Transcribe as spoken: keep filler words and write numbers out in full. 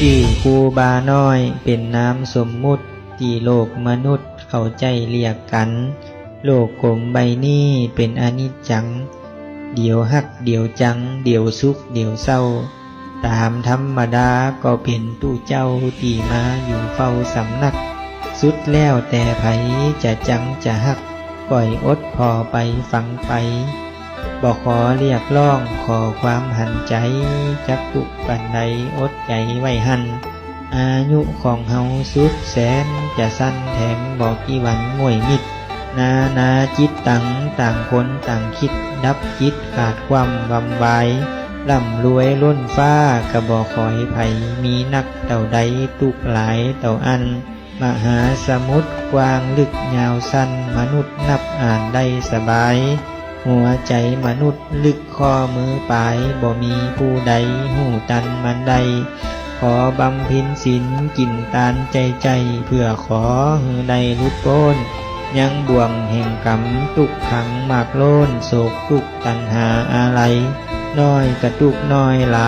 ชื่อครูบาน้อยเป็นนามสมมุติ ที่โลกมนุษย์เข้าใจเรียกกัน โลกกลมใบนี้เป็นอนิจจัง เดี๋ยวฮักเดี๋ยวจัง เดี๋ยวสุขเดี๋ยวเศร้า ตามธรรมดาก็เป็นตู้เจ้าที่มาอยู่เฝ้าสำนัก สุดแล้วแต่ไผจะจังจะฮัก ก่อยอดพอไปฟังไป บ่ขอเรียกร้องขอความหันใจ จักทุกข์ปานใดอดใจไว้หั่น อายุของเฮาสุดแสนจะสั้นแถมบ่กี่วันม้วยมิด นานาจิตตังต่างคนต่างคิด ดับจิตขาดความวำวาย ร่ำรวยล้นฟ้าก็บ่ขอยไผ มีนักเท่าใดทุกข์หลายเท่าอั้น มหาสมุทรกว้างลึกยาวสั้น มนุษย์นับอ่านได้สบาย หัวใจมนุษย์ลึกข้อมือปลาย บ่มีผู้ใดฮู้ตันมันได้ ขอบำเพ็ญศีลกินตานใจใจ เพื่อขอหื้อได้หลุดพ้น ยังบ่วงแห่งกรรมทุกข์ขังมากโล้น โศกทุกข์ตัณหาอาลัย น้อยกะทุกข์น้อยหลาย